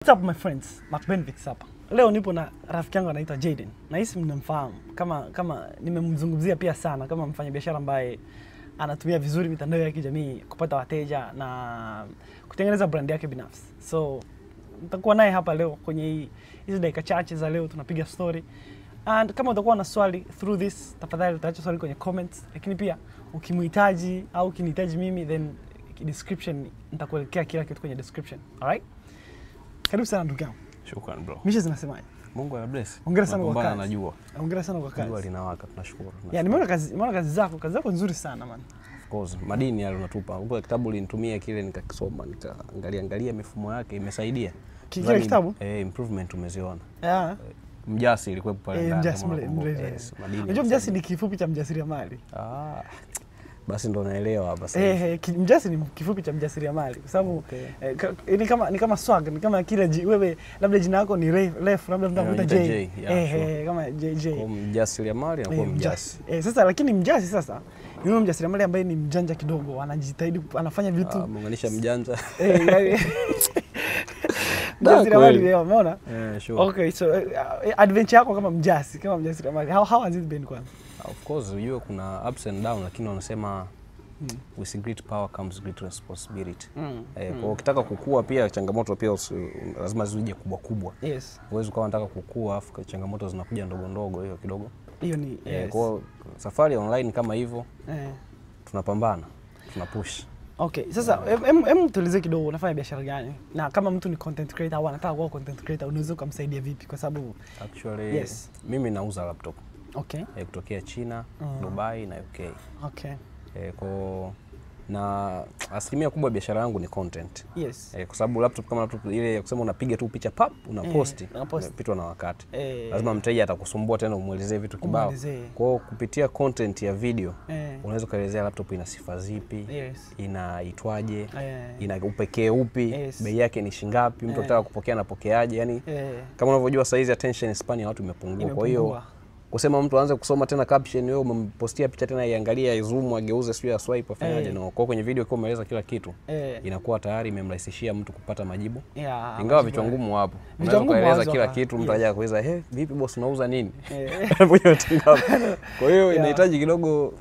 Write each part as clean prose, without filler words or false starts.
What's up my friends? Mark Benvix hapa. Leo nipo na rafiki yangu anaitwa Jaden. Nahisi mnamfahamu kama nimemzungumzia pia sana kama mfanyabiashara ambaye anatumia vizuri mitandao ya kijamii kupata wateja na kutengeneza brand yake binafsi. So nitakuwa naye hapa leo kwenye hizi dakika chache za leo tunapiga story. And kama utakuwa na swali through this, tafadhali utaacha swali kwenye comments. Lakini pia ukimhitaji au ukinihitaji mimi, then description nitakuelekea kila kitu kwenye description. Alright? Karibu sana ndugu yangu. Shukrani bro. Mishe zinasemaje? Mungu anabless. Hongera sana kwa kazi. Najua. Hongera sana kwa kazi. Jua linawaka, tunashukuru. Yeah, nimeona kazi zako nzuri sana man. Of course, madini yale unatupa. Huko kitabu ulinitumia kile nikakisoma, nikaangalia mifumo yake imesaidia. Kile kitabu? Improvement umeziona. Yeah. Mjasi ilikuwepo pale ndani. Mjasi mle. Madini. Unajua mjasi ni kifupi cha mjasiriamali. Ah. Basi ndo naelewa hapa sasa. Mjasi ni kifupi cha mjasiriamali kwa sababu ni kama swag, ni kama kile wewe labda jina lako ni Ref, labda mtu anakuita J. Kama JJ. Kwa mjasiriamali anakuwa mjasi. Sasa lakini mjasi sasa ni yule mjasiriamali ambaye ni mjanja kidogo, anajitahidi, anafanya vitu. Muunganisha mjanja. Yaani mjasiriamali leo, umeona? Sure. Okay, so adventure yako kama mjasi, kama mjasiriamali, how has it been kwanza? Of course, unajua kuna ups and down, lakini wanasema with great power comes great responsibility. Kwa ukitaka kukua pia changamoto pia lazima zije kubwa kubwa. Yes. Huwezi ukawa unataka kukua afu changamoto zinakuja ndogo ndogo, hiyo kidogo. Hiyo ni yes. Kwa safari online kama hivyo tunapambana, tunapush. Okay, sasa tueleze kidogo unafanya biashara gani? Na kama mtu ni content creator au anataka kuwa content creator unaweza kumsaidia vipi? Kwa sababu actually yes. Mimi nauza laptop. Okay. Kutokea China, Dubai na UK. Okay. Kwa na asilimia kubwa biashara yangu ni content. Yes. Kwa sababu laptop kama laptop ile ya kusema unapiga tu picha pap, unaposti, unapitwa na wakati. Lazima mteja atakusumbua tena umuelezee vitu kibao. Kwa hiyo kupitia content ya video unaweza kuelezea laptop ina sifa zipi, inaitwaje, ina upekee upi, bei yake ni shingapi, mtu anataka kupokea anapokeaje, yani kama unavyojua saizi attention span ya watu imepungua. Kwa hiyo kusema mtu aanze kusoma tena caption, wewe umempostia picha tena iangalie, izoom, ageuze, sio ya swipe afanyaje? No. Kwa kwenye video kwa umeeleza kila kitu, inakuwa tayari imemrahisishia mtu kupata majibu. Ingawa vichwa ngumu hapo. Unaweza kueleza kila kitu, mtu aje kuuliza, "Vipi boss unauza nini?" Kwa hiyo inahitaji kidogo,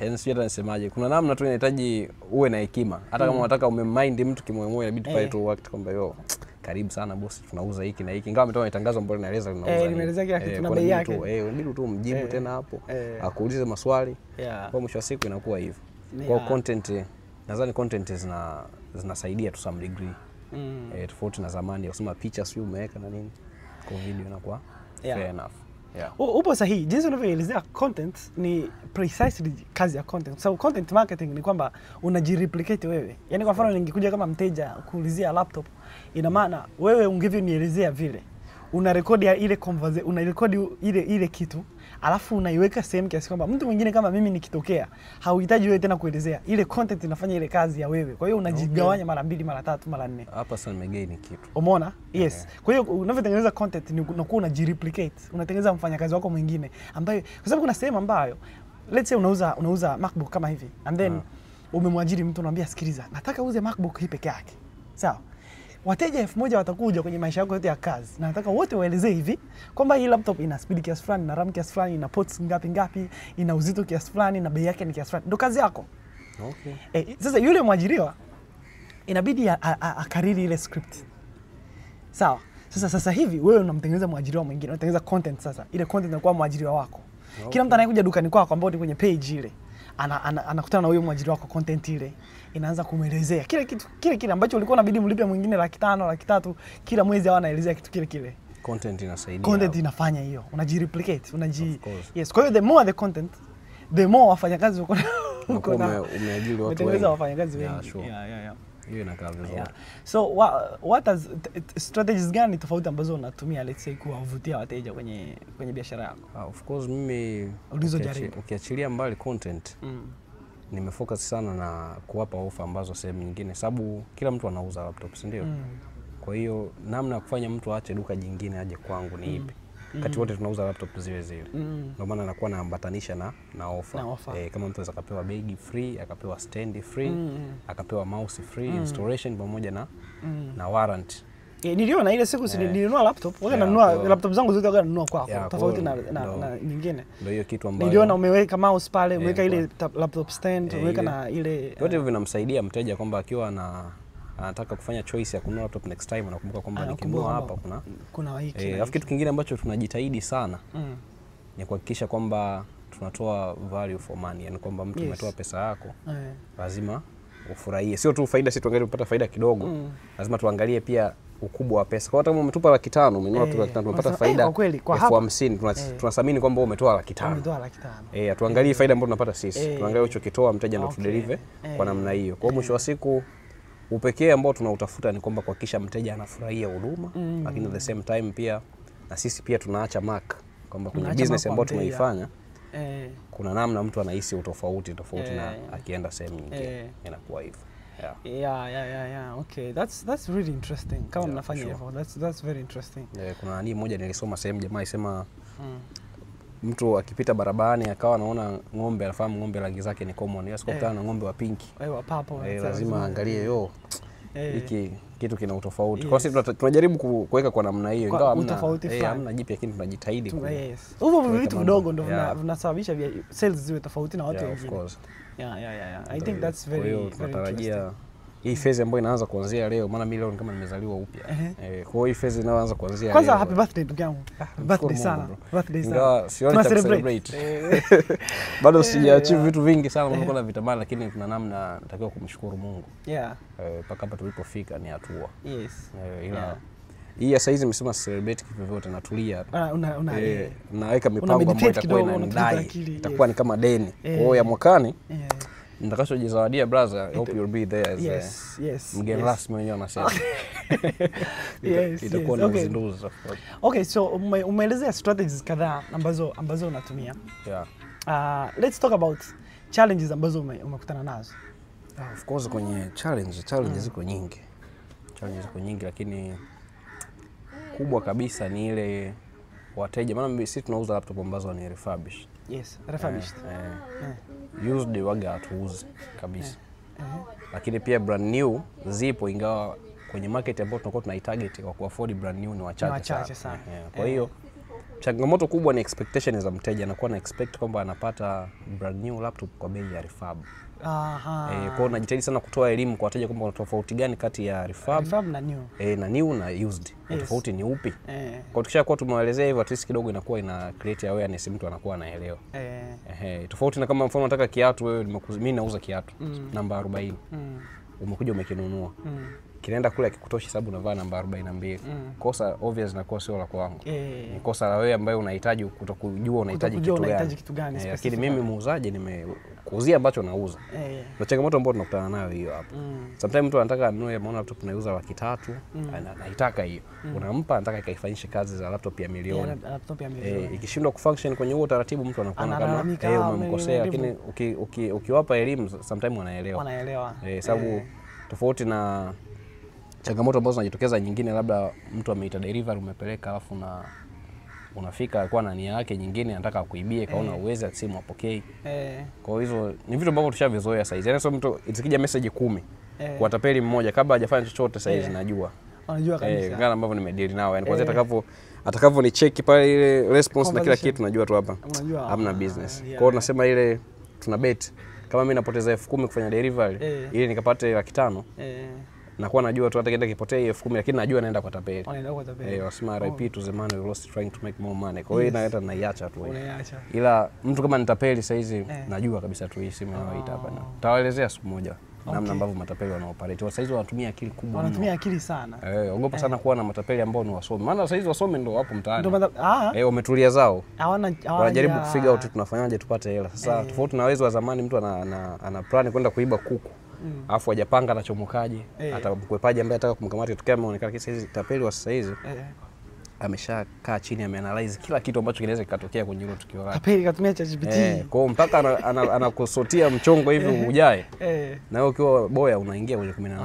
yani sio hata nisemaje. Kuna namna tu inahitaji uwe na hekima. Hata kama unataka umemind mtu kimoyomoyo inabidi pale tu wakati kwamba yo karibu sana boss tunauza hiki na hiki. Ingawa ametoa matangazo ambayo linaeleza linauza. Nimeeleza kila kitu na bei yake. Inabidi tu mjibu tena hapo. Akuulize maswali. Kwa mwisho wa siku inakuwa hivyo. Kwa content nadhani content zinasaidia to some degree. Tofauti na zamani kusema picha sio umeweka na nini. Kwa video inakuwa fair enough. Yeah. Upo sahihi. Jinsi unavyoelezea content ni precisely kazi ya content. So content marketing ni kwamba unajireplicate wewe. Yaani kwa mfano ningekuja kama mteja kuulizia laptop, ina maana wewe ungevyonielezea vile, unarekodi ile conversation, unarekodi ile kitu, alafu unaiweka sehemu kiasi kwamba mtu mwingine kama mimi nikitokea, hauhitaji wewe tena kuelezea. Ile content inafanya ile kazi ya wewe. Kwa hiyo unajigawanya mara mbili, mara tatu, mara nne. Hapa sasa nimegain kitu. Umeona? Yes. Kwa hiyo unavyotengeneza content ni unakuwa unajireplicate. Unatengeneza mfanyakazi wako mwingine ambaye, kwa sababu kuna sehemu ambayo let's say unauza MacBook kama hivi and then umemwajiri mtu unamwambia sikiliza, nataka uuze MacBook hii peke yake. Sawa? Wateja 1000 watakuja kwenye maisha yako yote ya kazi. Na nataka wote waelezee hivi kwamba hii laptop ina speed kiasi fulani, ina RAM kiasi fulani, ina ports ngapi ngapi, ina uzito kiasi fulani na bei yake ni kiasi fulani. Ndio kazi yako. Okay. Sasa yule mwajiriwa inabidi akariri ile script. Sawa. Sasa hivi wewe unamtengeneza mwajiriwa mwingine, unatengeneza content sasa. Ile content inakuwa mwajiriwa wako. Okay. Kila mtu anayekuja dukani kwako ambao ni kwenye page ile, anakutana na huyo mwajiri wako, content ile inaanza kumuelezea kile kitu kile kile ambacho ulikuwa unabidi mlipe mwingine 500,000, 300,000 kila mwezi, au anaelezea kitu kile kile. Content inasaidia. Content inafanya hiyo. Unajireplicate, Yes, kwa hiyo the more the content, the more wafanyakazi uko na umeajiri watu wengi. Wafanyakazi wengi. Sure. Yeah. Hiyo inakaa vizuri. So what are strategies gani tofauti ambazo unatumia let's say kuwavutia wateja kwenye biashara yako? Of course mimi ulizojaribu. Ukiachilia mbali content, nimefocus sana na kuwapa ofa ambazo sehemu nyingine, sababu kila mtu anauza laptop, si ndio? Kwa hiyo namna ya kufanya mtu aache duka jingine aje kwangu ni ipi? Kati wote tunauza laptop zile zile. Ndio maana nakuwa naambatanisha na offer. Kama mtu akapewa begi free, akapewa stand free, akapewa mouse free, installation pamoja na warranty. Niliona ile siku nilinunua laptop, waga nanunua laptop zangu zote waga nanunua kwako, tofauti na nyingine. Ndio hiyo kitu ambayo niliona umeweka mouse pale, umeweka ile laptop stand, umeweka na ile yote vinamsaidia mteja kwamba akiwa anataka kufanya choice ya kununua laptop next time anakumbuka kwamba nikinunua hapa kuna hiki. Alafu kitu kingine ambacho tunajitahidi sana ni kuhakikisha kwamba tunatoa value for money, yani kwamba mtu umetoa pesa yako lazima ufurahie. Sio tu faida, sisi tuangalie kupata faida kidogo, lazima tuangalie pia ukubwa wa pesa. Kwa hata kama umetupa 500,000, umenunua tu 500,000, umepata faida 50,000, tunathamini kwamba umetoa 500,000. Umetoa 500,000. Tuangalie faida ambayo tunapata sisi. Tuangalie ulichokitoa mteja ndio tudeliver kwa namna hiyo. Kwa mwisho wa siku upekee ambao tunautafuta ni kwamba kuhakikisha mteja anafurahia huduma, lakini at the same time pia na sisi pia tunaacha mark kwamba kwenye business ambayo tunaifanya kuna namna mtu anahisi utofauti tofauti na akienda sehemu nyingine, inakuwa hivyo. Yeah. Okay, that's really interesting. Kama mnafanya hivyo, that's very interesting. Kuna nani moja nilisoma sehemu jamaa isema mtu akipita barabarani akawa anaona ng'ombe, anafahamu ng'ombe rangi zake ni common. Yeye asikutana na ng'ombe wa pinki, wa purple, lazima aangalie yo hiki kitu kina utofauti. Kwa sisi tunajaribu kuweka kwa namna hiyo, ingawa hamna jipya, lakini tunajitahidi. Hivyo vitu vidogo ndio vinasababisha sales ziwe tofauti na watu wengine. Of course. Yeah. I think that's very, very tunatarajia hii phase ambayo inaanza kuanzia leo, maana mimi leo ni kama nimezaliwa upya. Kwa hiyo hii phase inaanza kuanzia leo. Kwanza happy birthday ndugu yangu. Birthday sana. Birthday sana. Ingawa sioni cha celebrate. Bado sijaachieve vitu vingi sana nilikuwa na vitamani, lakini kuna namna natakiwa kumshukuru Mungu. Mpaka hapa tulipofika ni hatua. Yes. Ila hii ya saizi nimesema celebrate kivyovyote, natulia. Naweka mipango ambayo itakuwa inanidai. Itakuwa ni kama deni. Kwa hiyo ya mwakani nitakachojizawadia brother, I hope you'll be there as mgeni rasmi mwenyewe anasema. Itakuwa ni uzinduzi of course. Okay, so umeelezea strategies kadhaa ambazo unatumia. Let's talk about challenges ambazo umekutana nazo. Of course kwenye challenge ziko nyingi. Challenge ziko nyingi, lakini kubwa kabisa ni ile wateja, maana sisi tunauza laptop ambazo ni refurbished. Yes, refurbished. Used waga hatuuzi kabisa. Lakini pia brand new zipo, ingawa kwenye market ambayo tunakuwa tunaitarget kwa kuafford brand new ni wachache sana. Kwa hiyo changamoto kubwa ni expectation za mteja, anakuwa na expect kwamba anapata brand new laptop kwa bei ya refurb. Kwa hiyo najitahidi sana kutoa elimu kwa wateja kwamba kuna tofauti gani kati ya refurb na new. Na new na used. Tofauti ni upi? Kwa tukishakuwa tumewaelezea hivyo, at least kidogo inakuwa ina create awareness, mtu anakuwa anaelewa. Tofauti na kama mfano nataka kiatu wewe, mimi nauza kiatu namba 40. Umekuja umekinunua. Kinaenda kule hakikutoshi sababu unavaa namba 42. Kosa obvious na kosa sio la kwangu. Ni kosa la wewe ambaye unahitaji kutokujua unahitaji kitu gani. Lakini mimi muuzaji nimekuuzia ambacho nauza. Ndio changamoto ambayo tunakutana nayo hiyo hapo. Sometimes mtu anataka anunue, maana laptop naiuza 300,000, anaitaka hiyo. Unampa anataka ikaifanyishe kazi za laptop ya milioni. Laptop ya milioni. Ikishindwa kufunction kwenye huo utaratibu mtu anakuwa kama umemkosea, lakini ukiwapa elimu sometimes wanaelewa. Wanaelewa. Sababu tofauti na changamoto ambazo zinajitokeza nyingine, labda mtu ameita delivery umepeleka, alafu na unafika alikuwa na nia yake nyingine, anataka kuibie, kaona uweze simu apokee. Kwa hiyo hizo ni vitu ambavyo tushavizoea sasa hizi. Yaani sio mtu ikija message 10 kwa tapeli mmoja kabla hajafanya chochote sasa hizi najua. Unajua kabisa. Ngana ambavyo nimedeal nao. Yaani kwanza atakavyo ni check pale ile response na kila kitu najua tu hapa. Hamna business. Kwa hiyo tunasema ile tuna bet. Kama mimi napoteza 10,000 kufanya delivery ili nikapate 500,000. Nakuwa najua tu hata kienda kipotea 10,000, lakini najua naenda kwa tapeli. Unaenda kwa tapeli. Wasema RIP to the man who lost trying to make more money. Kwa hiyo inaenda naiacha tu. Unaiacha. Ila mtu kama nitapeli sasa hizi najua kabisa tu hii simu inayoita hapa. Nitawaelezea siku moja namna ambavyo matapeli wanaoperate. Sasa hizi wanatumia akili kubwa. Wanatumia akili sana. Ogopa sana kuwa na matapeli ambao ni wasomi. Maana sasa hizi wasomi ndio wapo mtaani. Wametulia zao. Wanajaribu kufigure out tunafanyaje tupate hela. Sasa tofauti na wezo wa zamani, mtu ana plan kwenda kuiba kuku. Alafu hajapanga atachomokaje, atamkwepaje ambaye anataka kumkamata kitokea ameonekana. Kisa hizi tapeli wa sasa hizi ameshakaa chini, ameanalyze kila kitu ambacho kinaweza kikatokea kwenye hilo tukio lake. Tapeli katumia ChatGPT. Kwa hiyo mpaka anakusotia mchongo hivi ujae. Na wewe ukiwa boya unaingia kwenye 18.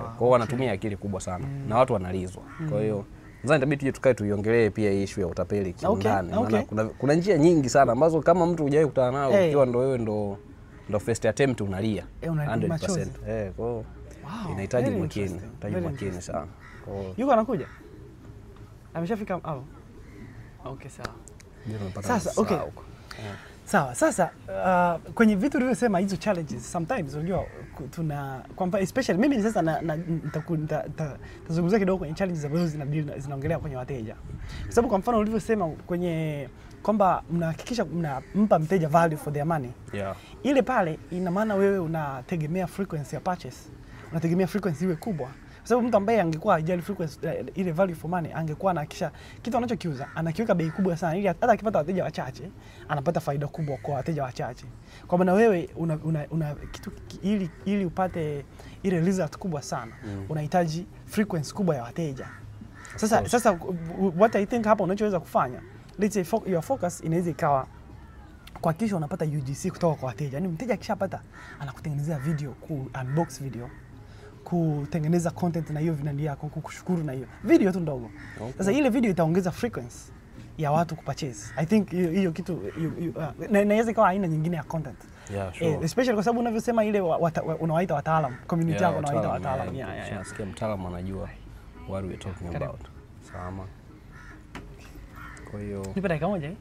Kwa hiyo wanatumia akili kubwa sana na watu wanalizwa. Kwa hiyo nadhani itabidi tuje tukae tuiongelee pia hii issue ya utapeli kiundani. Maana kuna njia nyingi sana ambazo kama mtu hujawahi kukutana nao, ukiwa ndo wewe ndo first attempt unalia 100%. Kwa hiyo inahitaji umakini, inahitaji umakini sana. Yuko anakuja? Ameshafika au? Okay, sawa. Sasa okay. Sawa, sasa kwenye vitu ulivyosema hizo challenges sometimes unajua tuna kwamba especially mimi sasa nitazungumzia kidogo kwenye challenges ambazo zinaongelea kwenye wateja. Kwa sababu kwa mfano ulivyosema kwenye kwamba mnahakikisha mnampa mteja value for their money. Yeah. Ile pale ina maana wewe unategemea frequency ya purchase. Unategemea frequency iwe kubwa. Kwa sababu mtu ambaye angekuwa hajali frequency ile value for money angekuwa anahakikisha kitu anachokiuza anakiweka bei kubwa sana ili hata akipata wateja wachache anapata faida kubwa kwa wateja wachache. Kwa maana wewe una kitu ili upate ile result kubwa sana unahitaji frequency kubwa ya wateja. Sasa what I think hapa unachoweza kufanya, let's say your focus inaweza ikawa kuhakikisha unapata UGC kutoka kwa wateja. Yaani mteja akishapata anakutengenezea video, ku unbox video, kutengeneza content na hiyo vinani yako, kukushukuru na hiyo video tu ndogo. Okay. Sasa ile video itaongeza frequency ya watu kupurchase. I think hiyo kitu inaweza ikawa aina nyingine ya content. Yeah, sure. Especially kwa sababu unavyosema ile unawaita wataalamu, community yako unawaita wataalamu. Yeah. Nasikia mtaalamu anajua what we are talking about. Salama. Kwa hiyo nipe dakika moja eh?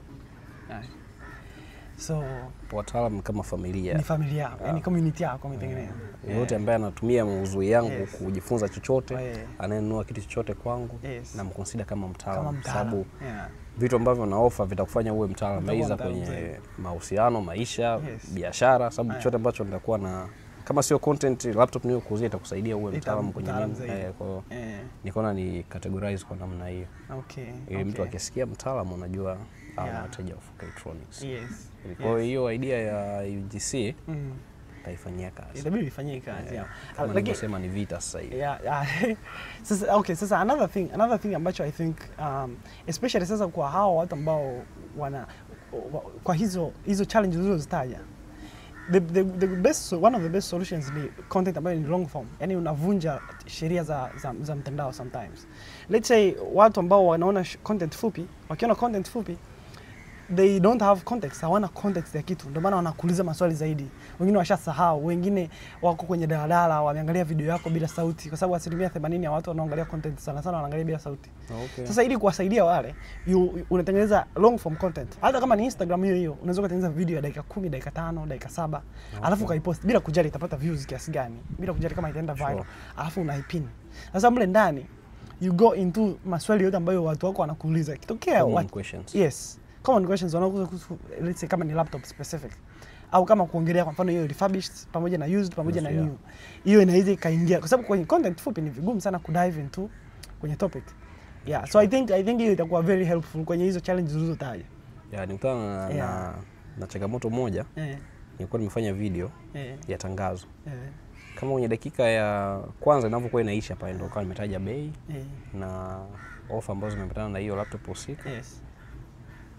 So wataalamu kama familia. Ni familia, yani community yako umetengeneza. Yote ambaye anatumia maudhui yangu kujifunza chochote, anayenunua kitu chochote kwangu, namconsider kama mtaalamu, sababu vitu ambavyo na offer vitakufanya uwe mtaalamu aidha kwenye mahusiano, maisha, biashara, sababu chochote ambacho nitakuwa na kama sio content laptop niyo kuuzia itakusaidia uwe mtaalamu kwenye nini. Kwa hiyo nikaona ni categorize kwa namna hiyo. Okay. Ili mtu akisikia mtaalamu anajua wateja wa 4Ktronics. Yes. Kwa hiyo idea ya UGC taifanyia kazi. Itabidi ifanyie kazi. Kama nilivyosema ni vita sasa hivi. Yeah. Sasa okay, sasa another thing ambacho I think especially sasa kwa hao watu ambao wana kwa hizo challenges ulizozitaja, the best, one of the best solutions ni content ambayo ni long form. Yani unavunja sheria za mtandao sometimes. Let's say watu ambao wanaona content fupi, wakiona content fupi they don't have context, hawana context ya kitu. Ndio maana wanakuuliza maswali zaidi. Wengine washasahau, wengine wako kwenye daladala wameangalia video yako bila sauti, kwa sababu 80% ya watu wanaangalia content sana sana wanaangalia bila sauti. Okay. Sasa ili kuwasaidia wale, unatengeneza long form content. Hata kama ni Instagram hiyo hiyo, unaweza kutengeneza video ya dakika 10, dakika 5, dakika 7, okay. Alafu ukaipost bila kujali itapata views kiasi gani, bila kujali kama itaenda viral. Sure. Alafu unaipin. Sasa mle ndani you go into maswali yote ambayo watu wako wanakuuliza. Kitokea common questions. Yes. Common questions wanakuuliza kuhusu, let's say kama ni laptop specific au kama kuongelea kwa mfano hiyo refurbished pamoja na used pamoja na new. Hiyo inaweza ikaingia kwa sababu kwenye content fupi ni vigumu sana kudive into kwenye topic. Yeah, so I think hiyo itakuwa very helpful kwenye hizo challenges ulizotaja. Yeah, nikutana na changamoto moja. Nilikuwa nimefanya video ya tangazo. Kama kwenye dakika ya kwanza inapokuwa inaisha pale ndio kama nimetaja bei na offer ambazo zimepatana na hiyo laptop husika. Yes.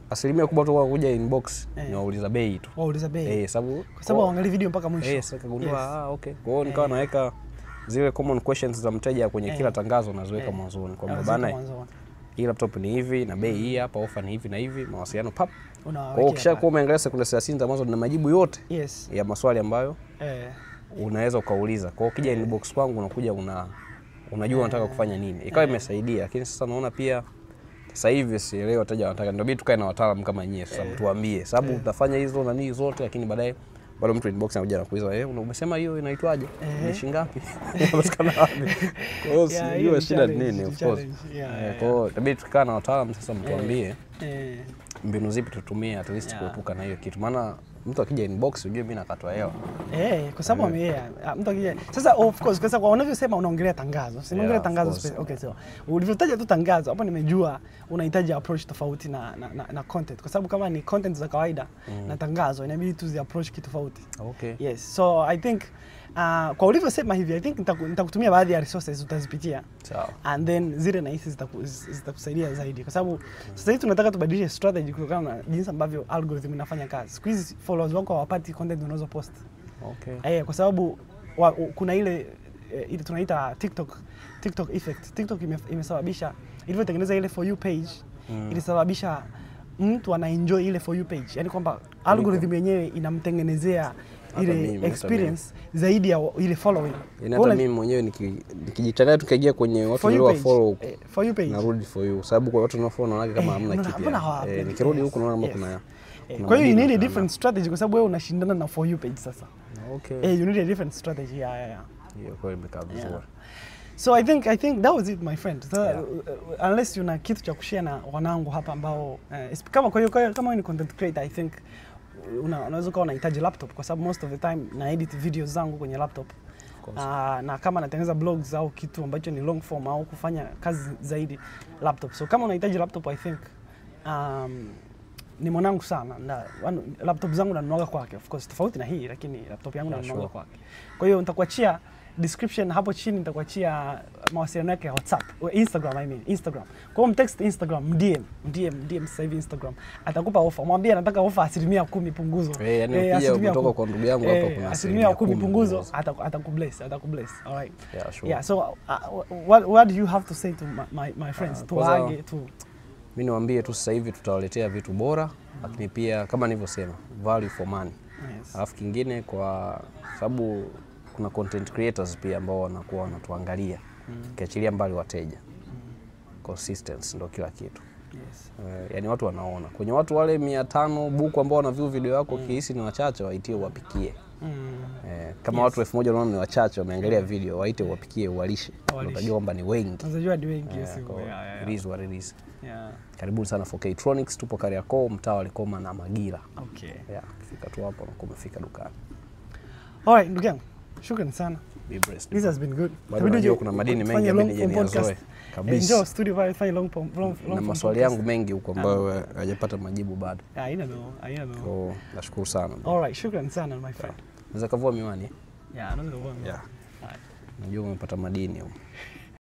Asilimia kubwa tu kuja inbox ni wauliza bei tu. Wauliza bei. Sababu kwa sababu waangalie video mpaka mwisho. Sasa kagundua okay. Kwa hiyo nikawa naweka zile common questions za mteja kwenye kila tangazo naziweka mwanzoni kwamba bana hii laptop ni hivi na bei hii hapa, offer ni hivi na hivi, mawasiliano pap. Kwa hiyo ukishakuwa umeangalia sekunde 30 za mwanzo na majibu yote ya maswali ambayo unaweza ukauliza. Kwa hiyo ukija inbox kwangu unakuja unajua unataka kufanya nini. Ikawa imesaidia, lakini sasa naona pia sasa hivi sielewi wateja wanataka, ndio bidi tukae na wataalamu kama nyie sasa mtuambie, sababu utafanya hizo na nini zote, lakini baadaye bado mtu inbox anakuja na kuuliza umesema hiyo inaitwaje? Ni shilingi ngapi? Inapatikana wapi? Kwa hiyo sijui shida ni nini, of course. Kwa hiyo inabidi tukae na wataalamu sasa mtuambie mbinu zipi tutumie at least kuepuka na hiyo kitu, maana mtu akija inbox unajua mimi nakatwa hela. Kwa sababu mtu akija sasa, of course, kwa sababu unavyosema unaongelea tangazo. Si unaongelea tangazo. Okay, so ulivyotaja tu tangazo hapo nimejua unahitaji approach tofauti na content, kwa sababu kama ni content za kawaida na tangazo inabidi tu zi approach kitofauti. Okay. Yes. So I think kwa ulivyosema hivi I think nitakutumia baadhi ya resources utazipitia. Sawa. And then zile na hizi zitakusaidia zaidi, kwa sababu sasa hivi tunataka tubadilishe strategy kutokana na jinsi ambavyo algorithm inafanya kazi. Siku hizi followers wako hawapati content unazo post. Okay. Kwa sababu kuna ile tunaita TikTok effect. TikTok imesababisha ilivyotengeneza ile for you page, ilisababisha mtu ana enjoy ile for you page. Yaani kwamba algorithm yenyewe inamtengenezea ile experience zaidi ya ile following. Hata mimi mwenyewe nikijichanganya tukaingia kwenye watu walio follow for you page, narudi for you, sababu kwa watu wanao follow naona kama hamna kitu. Nikirudi huku naona kama kuna. Kwa hiyo you need a different strategy kwa sababu wewe unashindana na for you page sasa. Okay. You need a different strategy. Yeah. Hiyo kweli imekaa vizuri. So I think that was it, my friend. So, unless una kitu cha kushare na wanangu hapa ambao kama kwa hiyo kama wewe ni content creator, I think unaweza kuwa unahitaji laptop kwa sababu most of the time na edit videos zangu kwenye laptop. Na kama natengeneza blogs au kitu ambacho ni long form au kufanya kazi zaidi laptop. So kama unahitaji laptop, I think ni mwanangu sana na laptop zangu nanunuaga kwake, of course tofauti na hii, lakini laptop yangu nanunuaga kwake. Kwa hiyo nitakuachia description hapo chini, nitakuachia mawasiliano yake ya WhatsApp, Instagram, I mean Instagram. Kwa hiyo mtext Instagram, DM sasa hivi Instagram, atakupa offer. Mwambie anataka offer 10% punguzo. Yani ukija kutoka kwa ndugu yangu hapa kuna 10% punguzo, atakubless. All right. Yeah, sure. Yeah, so what do you have to say to my friends? Tuage tu. Mimi niwaambie tu sasa hivi tutawaletea vitu bora, lakini pia kama nilivyosema value for money. Yes. Alafu kingine kwa sababu kuna content creators pia ambao wanakuwa wanatuangalia. Kiachilia mbali wateja. Consistency ndio kila kitu. Yes. Yani watu wanaona. Kwenye watu wale 500 buku ambao wana view video yako kihisi ni wachache, waitie uwapikie. Kama watu 1000 wanaona ni wachache wameangalia video, waite uwapikie, uwalishe. Utajua kwamba ni wengi. Unajua ni wengi. Release wa release. Yeah. Karibuni sana 4Ktronics, tupo Kariakoo, mtaa wa Likoma na Magira. Okay. Yeah, kifika tu hapo na kumefika dukani. All right, ndugu yangu. Shukrani sana. Be blessed. This has been good. Bado kuna madini mengi ambayo nijazoe. Kabisa. Njoo studio pale fanye long form. Na maswali yangu mengi huko ambayo hajapata majibu bado. Haina no. So, nashukuru sana. All right, shukrani sana my friend. Naweza kavua miwani? Yeah, naweza kavua miwani. Yeah. Najua umepata madini huko.